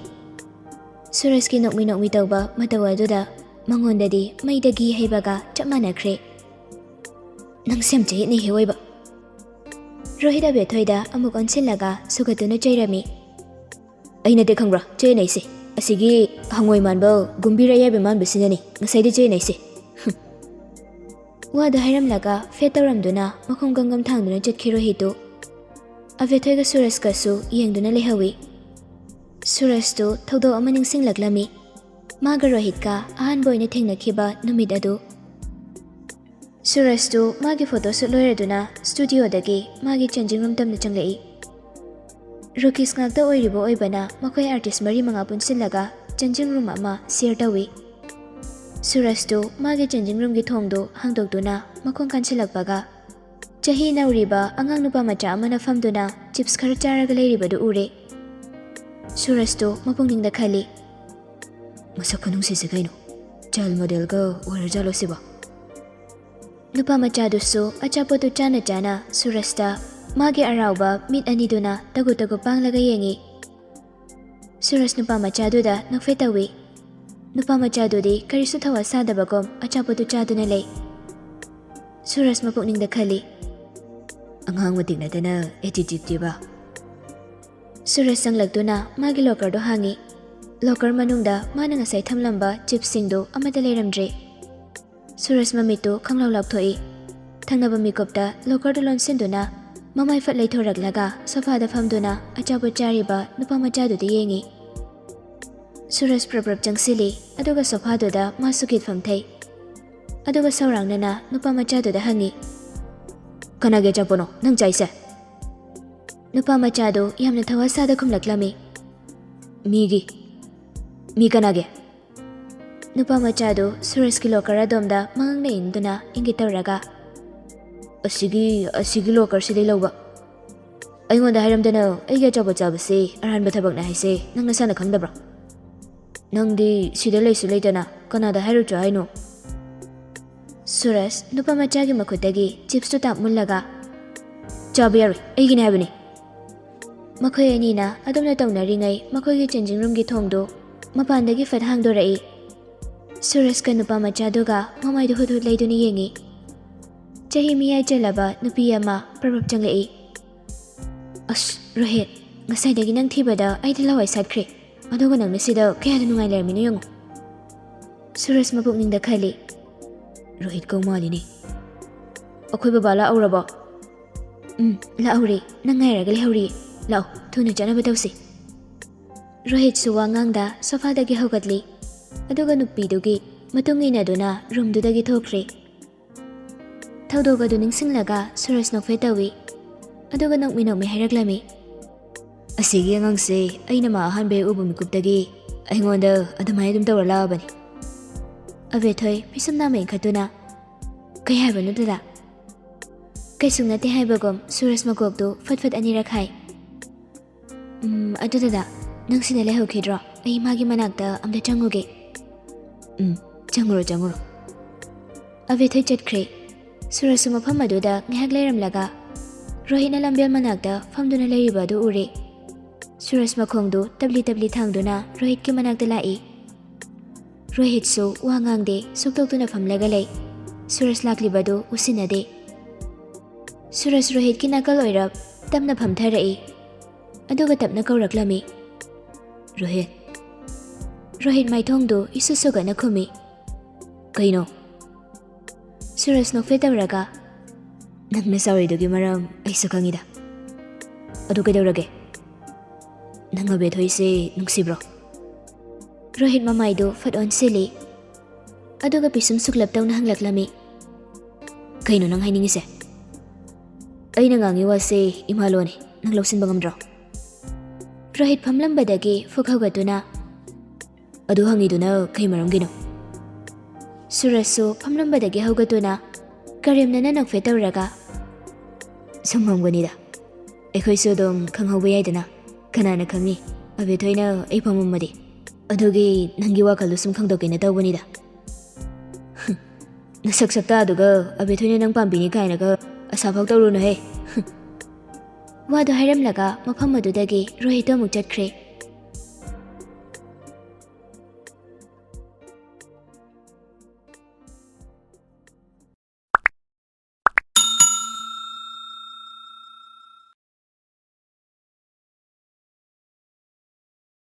ꯁꯨꯔꯖꯀꯤ ꯅꯣꯛꯃꯤ ꯅꯣꯛꯃꯤ ꯇꯧꯕ ꯃꯇꯧ ꯑꯗꯨꯗ ꯃꯉꯣꯟꯗꯗꯤ ꯃꯩꯗ ꯘꯤ ꯍꯩꯕꯒ ꯆꯞ ꯃꯥꯟꯅꯈ꯭ꯔꯦ꯫ "ꯅꯪꯁꯦ ꯌꯥꯝ ꯆꯌꯦꯠꯅꯩꯍꯦ ꯑꯣꯏꯕ꯫" ꯔꯣꯍꯤꯠ ꯑꯕꯦꯊꯣꯏꯗ ꯑꯃꯨꯛ ꯑꯣꯟꯁꯤꯜꯂꯒ ꯁꯨꯒꯠꯇꯨꯅ ꯆꯩꯔꯝꯃꯤ꯫ "ꯑꯩ ꯅꯠꯇꯦ ꯈꯪꯕ꯭ꯔꯥ ꯆꯦꯟꯅꯩꯁꯦ? ꯑꯁꯤꯒꯤ ꯍꯪꯉꯣꯏ ꯃꯥꯟꯕ ꯒꯨꯝꯕꯤꯔ ꯑꯌꯥꯏꯕ ꯃꯥꯟꯕꯁꯤꯅꯅꯤ ꯉꯁꯥꯏꯗꯤ ꯆꯦꯟꯅꯩꯁꯦ꯫" ꯍꯨꯝ꯫ ꯋꯥꯗꯨ ꯍꯥꯏꯔꯝꯂꯒ ꯐꯦꯠ ꯇꯧꯔꯝꯗꯨꯅ ꯃꯈꯣꯡ ꯒꯝꯒꯝ ꯊꯥꯡꯗꯨꯅ ꯆꯠꯈꯤ ꯔꯣꯍꯤꯠꯇꯨ꯫ ꯑꯕꯦꯊꯣꯏꯒ ꯁꯨꯔꯖꯀꯁꯨ ꯌꯦꯡꯗꯨꯅ ꯂꯩꯍꯧꯏ꯫ ꯁꯨꯔꯖꯇꯨ ꯊꯧꯗꯣꯛ ꯑꯃ ꯅꯤꯡꯁꯤꯡꯂꯛꯂꯝꯃꯤ꯫ ꯃꯥꯒ ꯔꯣꯍꯤꯠꯀ ꯑꯍꯥꯟꯕ ꯑꯣꯏꯅ ꯊꯦꯡꯅꯈꯤꯕ ꯅꯨꯃꯤꯠ ꯑꯗꯨ꯫ ꯁꯨꯔꯖꯇꯨ ꯃꯥꯒꯤ photo shoot ꯂꯣꯏꯔꯗꯨꯅ studioꯗꯒꯤ ꯃꯥꯒꯤ changing room ꯇꯝꯅ ꯆꯪꯂꯛꯏ꯫ Rookies ꯉꯥꯛꯇ ꯑꯣꯏꯔꯤꯕ ꯑꯣꯏꯕꯅ ꯃꯈꯣꯏ artist ꯃꯔꯤ ꯃꯉꯥ ꯄꯨꯟꯁꯤꯜꯂꯒ changing room ꯑꯃ share ꯇꯧꯏ꯫ ꯁꯨꯔꯖꯇꯨ ꯃꯥꯒꯤ changing roomꯒꯤ ꯊꯣꯡꯗꯨ ꯍꯥꯡꯗꯣꯛꯇꯨꯅ ꯃꯈꯣꯡ ꯀꯥꯟꯁꯤꯜꯂꯛꯄꯒ, ꯆꯍꯤ ꯅꯧꯔꯤꯕ ꯑꯉꯥꯡ ꯅꯨꯄꯥ ꯃꯆꯥ ꯑꯃꯅ ꯐꯝꯗꯨꯅ chips ꯈꯔ ꯆꯥꯔꯒ ꯂꯩꯔꯤꯕꯗꯨ ꯎꯔꯦ꯫ ꯁꯨꯔꯖꯇꯨ ꯃꯄꯨꯛꯅꯤꯡꯗ ꯈꯜꯂꯤ, "ꯃꯁꯛ ꯈꯨꯅꯨꯡꯁꯤꯁꯦ ꯀꯩꯅꯣ? Child modelꯒ ꯑꯣꯏꯔꯖꯥꯠꯂꯣ ꯁꯤꯕꯣ?" ꯅꯨꯄꯥ ꯃꯆꯥꯗꯨꯁꯨ ꯑꯆꯥꯄꯣꯠꯇꯨ ꯆꯥꯅ ꯆꯥꯅ ꯁꯨꯔꯖꯇ ꯃꯥꯒꯤ ꯑꯔꯥꯎꯕ ꯃꯤꯠ ꯑꯅꯤꯗꯨꯅ ꯇꯒꯨ ꯇꯒꯨ ꯄꯥꯡꯂꯒ ꯌꯦꯡꯏ꯫ ꯁꯨꯔꯖ ꯅꯨꯄꯥ ꯃꯆꯥꯗꯨꯗ ꯅꯣꯛꯐꯦꯠ ꯇꯧꯏ꯫ ꯅꯨꯄꯥ ꯃꯆꯥꯗꯨꯗꯤ ꯀꯔꯤꯁꯨ ꯊꯋꯥ ꯁꯥꯗꯕꯒꯨꯝ ꯑꯆꯥꯄꯣꯠꯇꯨ ꯆꯥꯗꯨꯅ ꯂꯩ꯫ ꯁꯨꯔꯖ ꯃꯄꯨꯛꯅꯤꯡꯗ ꯈꯜꯂꯤ, "ꯑꯉꯥꯡ ꯃꯇꯤꯛ ꯅꯠꯇꯅ attitudeꯇꯤꯕ꯫" ꯁꯨꯔꯖ ꯆꯪꯂꯛꯇꯨꯅ ꯃꯥꯒꯤ lockerꯗꯨ ꯍꯥꯡꯉꯤ꯫ Locker ꯃꯅꯨꯡꯗ ꯃꯥꯅ ꯉꯁꯥꯏ ꯊꯝꯂꯝꯕ chipsꯁꯤꯡꯗꯨ ꯑꯃꯠꯇ ꯂꯩꯔꯝꯗ꯭ꯔꯦ꯫ ꯁꯨꯔꯖ ꯃꯃꯤꯠꯇꯨ ꯈꯪꯂꯥꯎ ꯂꯥꯎꯊꯣꯛꯏ꯫ ꯊꯪꯅꯕ ꯃꯤꯀꯨꯞꯇ lockerꯗꯨ ꯂꯣꯟꯁꯤꯟꯗꯨꯅ ꯃꯃꯥꯏ ꯐꯠ ꯂꯩꯊꯣꯔꯛꯂꯒ sofaꯗ ꯐꯝꯗꯨꯅ ꯑꯆꯥꯄꯣꯠ ꯆꯥꯔꯤꯕ ꯅꯨꯄꯥ ꯃꯆꯥꯗꯨꯗ ꯌꯦꯡꯉꯤ꯫ ꯁꯨꯔꯖ ꯄ꯭ꯔꯞ ꯄ꯭ꯔꯞ ꯆꯪꯁꯤꯜꯂꯤ, ꯑꯗꯨꯒ sofaꯗꯨꯗ ꯃꯥꯁꯨ ꯀꯤꯠ ꯐꯝꯊꯩ꯫ ꯑꯗꯨꯒ ꯁꯧꯔꯥꯡꯅꯅ ꯅꯨꯄꯥ ꯃꯆꯥꯗꯨꯗ ꯍꯪꯉꯤ, "ꯀꯅꯥꯒꯤ ꯑꯆꯥꯄꯣꯠꯅꯣ ꯅꯪ ꯆꯥꯏꯁꯦ?" ꯅꯨꯄꯥ ꯃꯆꯥꯗꯨ ꯌꯥꯝꯅ ꯊꯋꯥ ꯁꯥꯗ ꯈꯨꯝꯂꯛꯂꯝꯃꯤ, "ꯃꯤꯒꯤ꯫ ꯃꯤ ꯀꯅꯥꯒꯤ?" ꯅꯨꯄꯥ ꯃꯆꯥꯗꯨ ꯁꯨꯔꯖꯀꯤ ꯂꯣꯀꯔ ꯑꯗꯣꯝꯗ ꯃꯉꯛꯅ ꯏꯟꯗꯨꯅ ꯏꯪꯒꯤꯠ ꯇꯧꯔꯒ, "ꯑꯁꯤꯒꯤ, ꯑꯁꯤꯒꯤ ꯂꯣꯀꯔꯁꯤꯗꯩ ꯂꯧꯕ꯫ ꯑꯩꯉꯣꯟꯗ ꯍꯥꯏꯔꯝꯗꯅ ꯑꯩꯒꯤ ꯑꯆꯥꯄꯣꯠ ꯆꯥꯕꯁꯤ ꯑꯔꯥꯟꯕ ꯊꯕꯛꯅꯦ ꯍꯥꯏꯁꯦ ꯅꯪ ꯅꯁꯥꯅ ꯈꯪꯗꯕ꯭ꯔꯣ? ꯅꯪꯗꯤ ꯁꯤꯗ ꯂꯩꯁꯨ ꯂꯩꯇꯅ ꯀꯅꯥꯗ ꯍꯥꯏꯔꯨꯆꯣ ꯍꯥꯏꯅꯣ?" ꯁꯨꯔꯖ ꯅꯨꯄꯥ ꯃꯆꯥꯒꯤ ꯃꯈꯨꯠꯇꯒꯤ ꯆꯤꯞꯁꯇꯨ ꯇꯥꯞ ꯃꯨꯜꯂꯒ, "ꯆꯥꯕ ꯌꯥꯔꯣꯏ, ꯑꯩꯒꯤꯅꯦ ꯍꯥꯏꯕꯅꯤ!" ꯃꯈꯣꯏ ꯑꯅꯤꯅ ꯑꯗꯨꯝꯅ ꯇꯧꯅꯔꯤꯉꯩ ꯃꯈꯣꯏꯒꯤ ꯆꯦꯟꯖꯤꯡ ꯔꯨꯝꯒꯤ ꯊꯣꯡꯗꯨ ꯃꯄꯥꯟꯗꯒꯤ ꯐꯠ ꯍꯥꯡꯗꯣꯔꯛꯏ꯫ ꯁꯨꯔꯖꯀ ꯅꯨꯄꯥ ꯃꯆꯥꯗꯨꯒ ꯃꯃꯥꯏꯗꯨ ꯍꯨꯠ ꯍꯨꯠ ꯂꯩꯗꯨꯅ ꯌꯦꯡꯉꯤ꯫ ꯆꯍꯤ ꯃꯤꯌꯥꯏ ꯆꯜꯂꯕ ꯅꯨꯄꯤ ꯑꯃ ꯄ꯭ꯔꯞ ꯄ꯭ꯔꯞ ꯆꯪꯂꯛꯏ꯫ "ꯑꯁ, ꯔꯣꯍꯤꯠ, ꯉꯁꯥꯏꯗꯒꯤ ꯅꯪ ꯊꯤꯕꯗ ꯑꯩꯗꯤ ꯂꯋꯥꯏ ꯁꯥꯠꯈ꯭ꯔꯦ꯫ ꯑꯗꯨꯒ ꯅꯪꯅ ꯁꯤꯗ ꯀꯌꯥꯗ ꯅꯨꯡꯉꯥꯏ ꯂꯩꯔꯝꯃꯤꯅꯣ ꯌꯦꯡꯉꯨ꯫" ꯁꯨꯔꯖ ꯃꯄꯨꯛꯅꯤꯡꯗ ꯈꯜꯂꯤ, "ꯔꯣꯍꯤꯠ ꯀꯧ ꯃꯥꯜꯂꯤꯅꯦ꯫ ꯑꯩꯈꯣꯏ ꯕꯕꯥ ꯂꯥꯛꯍꯧꯔꯕꯣ?" "ꯎꯝ, ꯂꯥꯛꯍꯧꯔꯦ꯫ ꯅꯪ ꯉꯥꯏꯔꯒ ꯂꯩꯍꯧꯔꯤ꯫ ꯂꯥꯛꯑꯣ, ꯊꯨꯅ ꯆꯠꯅꯕ ꯇꯧꯁꯤ꯫" ꯔꯣꯍꯤꯠꯁꯨ ꯋꯥ ꯉꯥꯡꯗ ꯁꯣꯐꯥꯗꯒꯤ ꯍꯧꯒꯠꯂꯤ꯫ ꯑꯗꯨꯒ ꯅꯨꯄꯤꯗꯨꯒꯤ ꯃꯇꯨꯡ ꯏꯟꯅꯗꯨꯅ ꯔꯨꯝꯗꯨꯗꯒꯤ ꯊꯣꯛꯈ꯭ꯔꯦ꯫ ꯊꯧꯗꯣꯛ ꯑꯗꯨ ꯅꯤꯡꯁꯤꯡꯂꯒ ꯁꯨꯔꯖ ꯅꯣꯛꯐꯦꯠ ꯇꯧꯏ꯫ ꯑꯗꯨꯒ ꯅꯣꯛꯃꯤ ꯅꯣꯛꯃꯤ ꯍꯥꯏꯔꯛꯂꯝꯃꯤ, "ꯑꯁꯤꯒꯤ ꯑꯉꯥꯡꯁꯦ ꯑꯩꯅ ꯃꯥ ꯑꯍꯥꯟꯕ ꯍꯦꯛ ꯎꯕ ꯃꯤꯀꯨꯞꯇꯒꯤ ꯑꯩꯉꯣꯟꯗ ꯑꯗꯨꯃꯥꯏꯅ ꯑꯗꯨꯝ ꯇꯧꯔ ꯂꯥꯛꯑꯕꯅꯤ꯫" ꯑꯕꯦꯊꯣꯏ ꯃꯤꯁꯝ ꯅꯥꯝꯃ ꯏꯟꯈꯠꯇꯨꯅ, "ꯀꯩ ꯍꯥꯏꯕꯅꯣ ꯗꯗꯥ?" ꯀꯩꯁꯨ ꯅꯠꯇꯦ ꯍꯥꯏꯕꯒꯨꯝ ꯁꯨꯔꯖ ꯃꯀꯣꯛꯇꯨ ꯐꯠ ꯐꯠ ꯑꯅꯤꯔꯛ ꯍꯥꯏ꯫ "ꯎꯝ, ꯑꯗꯨ ꯗꯗꯥ, ꯅꯪ ꯁꯤꯗ ꯂꯩꯍꯧꯈꯤꯗ꯭ꯔꯣ? ꯑꯩ ꯃꯥꯒꯤ ꯃꯅꯥꯛꯇ ꯑꯝꯇ ꯆꯪꯉꯨꯒꯦ꯫" "ꯎꯝ, ꯆꯪꯉꯨꯔꯣ, ꯆꯪꯉꯨꯔꯣ꯫" ꯑꯕꯦꯊꯣꯏ ꯆꯠꯈ꯭ꯔꯦ꯫ ꯁꯨꯔꯖꯁꯨ ꯃꯐꯝ ꯑꯗꯨꯗ ꯉꯥꯏꯍꯥꯛ ꯂꯩꯔꯝꯂꯒ ꯔꯣꯍꯤꯠꯅ ꯂꯝꯕꯦꯜ ꯃꯅꯥꯛꯇ ꯐꯝꯗꯨꯅ ꯂꯩꯔꯤꯕ ꯑꯗꯨ ꯎꯔꯦ꯫ ꯁꯨꯔꯖ ꯃꯈꯣꯡꯗꯨ ꯇꯞꯂꯤ ꯇꯞꯂꯤ ꯊꯥꯡꯗꯨꯅ ꯔꯣꯍꯤꯠꯀꯤ ꯃꯅꯥꯛꯇ ꯂꯥꯛꯏ꯫ ꯔꯣꯍꯤꯠꯁꯨ ꯋꯥ ꯉꯥꯡꯗꯦ, ꯁꯨꯛꯇꯣꯛꯇꯨꯅ ꯐꯝꯂꯒ ꯂꯩ꯫ ꯁꯨꯔꯖ ꯂꯥꯛꯂꯤꯕꯗꯨ ꯎꯁꯤꯟꯅꯗꯦ꯫ ꯁꯨꯔꯖ ꯔꯣꯍꯤꯠꯀꯤ ꯅꯥꯀꯜ ꯑꯣꯏꯔꯞ ꯇꯞꯅ ꯐꯝꯊꯔꯛꯏ꯫ ꯑꯗꯨꯒ ꯇꯞꯅ ꯀꯧꯔꯛꯂꯝꯃꯤ, "ꯔꯣꯍꯤꯠ꯫" ꯔꯣꯍꯤꯠ ꯃꯥꯏꯊꯣꯡꯗꯨ ꯏꯁꯨ ꯁꯨꯒꯠꯅ ꯈꯨꯝꯃꯤ, "ꯀꯩꯅꯣ?" ꯁꯨꯔꯖ ꯅꯣꯛꯐꯦꯠ ꯇꯧꯔꯒ, "ꯅꯪꯅ ꯁꯥꯎꯔꯤꯗꯨꯒꯤ ꯃꯔꯝ ꯑꯩꯁꯨ ꯈꯪꯉꯤꯗ꯫ ꯑꯗꯨ ꯀꯩꯗꯧꯔꯒꯦ? ꯅꯪ ꯑꯕꯦꯊꯣꯏꯁꯦ ꯅꯨꯡꯁꯤꯕ꯭ꯔꯣ?" ꯔꯣꯍꯤꯠ ꯃꯃꯥꯏꯗꯨ ꯐꯠ ꯑꯣꯟꯁꯤꯜꯂꯤ꯫ ꯑꯗꯨꯒ ꯄꯤꯁꯨꯝ ꯁꯨꯛꯂꯞ ꯇꯧꯅ ꯍꯪꯂꯛꯂꯝꯃꯤ꯫ "ꯀꯩꯅꯣ ꯅꯪ ꯍꯥꯏꯅꯤꯡꯉꯤꯁꯦ?" "ꯑꯩꯅ ꯉꯥꯡꯉꯤ ꯋꯥꯁꯦ ꯏꯃꯥ ꯂꯣꯟꯅꯤ, ꯅꯪ ꯂꯧꯁꯤꯟꯕ ꯉꯝꯗ꯭ꯔꯣ?" ꯔꯣꯍꯤꯠ ꯐꯝꯂꯝꯕꯗꯒꯤ ꯐꯨꯛ ꯍꯧꯒꯠꯇꯨꯅ, "ꯑꯗꯨ ꯍꯪꯉꯤꯗꯨꯅ ꯀꯩ ꯃꯔꯝꯒꯤꯅꯣ?" ꯁꯨꯔꯖꯁꯨ ꯐꯝꯂꯝꯕꯗꯒꯤ ꯍꯧꯒꯠꯇꯨꯅ ꯀꯔꯦꯝꯅꯅ ꯅꯣꯛꯐꯦꯠ ꯇꯧꯔꯒ, "ꯁꯨꯝ ꯍꯪꯕꯅꯤꯗ, ꯑꯩꯈꯣꯏꯁꯨ ꯑꯗꯨꯝ ꯈꯪꯍꯧꯕ ꯌꯥꯏꯗꯅ, ꯀꯅꯥꯅ ꯈꯪꯅꯤ ꯑꯕꯦꯊꯣꯏꯅ ꯑꯩ ꯄꯥꯝꯃꯝꯃꯗꯤ꯫ ꯑꯗꯨꯒꯤ ꯅꯪꯒꯤ ꯋꯥꯈꯜꯗꯨ ꯁꯨꯝ ꯈꯪꯗꯣꯛꯀꯦꯅ ꯇꯧꯕꯅꯤꯗ꯫" "ꯅꯁꯛ ꯁꯛꯇꯥꯗꯨꯒ ꯑꯕꯦꯊꯣꯏꯅ ꯅꯪ ꯄꯥꯝꯕꯤꯅꯤ ꯀꯥꯏꯅꯒ ꯑꯁꯥꯐꯥꯎ ꯇꯧꯔꯨꯅꯨꯍꯦ꯫" ꯋꯥꯗꯨ ꯍꯥꯏꯔꯝꯂꯒ ꯃꯐꯝ ꯑꯗꯨꯗꯒꯤ ꯔꯣꯍꯤꯠꯇꯨ ꯑꯃꯨꯛ ꯆꯠꯈ꯭ꯔꯦ꯫